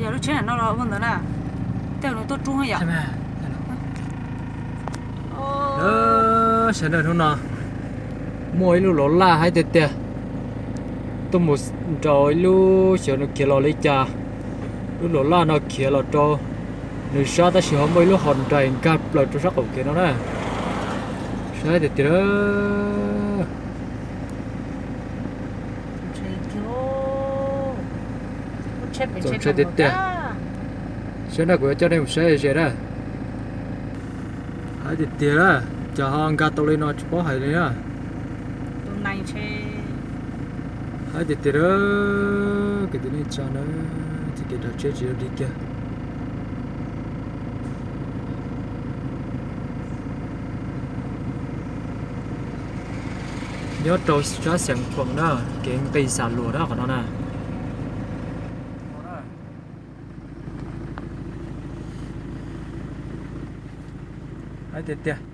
Yog lub tsheb no los ua ntawd na, tej nws tuaj rub yom. Sawv daws, hnub no muaj ib lub los laj haib tiag tiag, tuaj mus rau ib lub xyov nws khiav los li cas. Lub los laj no khiav los rau nws sab tab sis ho muaj ib lub hos nraim nkag plaws rau sab qaum kev no na. Saib tiag tiag. Txaus ntshai tiag tiag. Saib na, kuv yuav coj nej mus saib ze na. Haib tiag tiag na, cas ho nkag tau li no tsis paub hais li na. Haib tiag tiag na, kwv tij neej tsa na, txoj kev dav tsheb tsis yog dig kiag. Nyob rau sab Xeev Khuam na, kev nqis Xam Luas na qhov no na. Haib tiag tiag.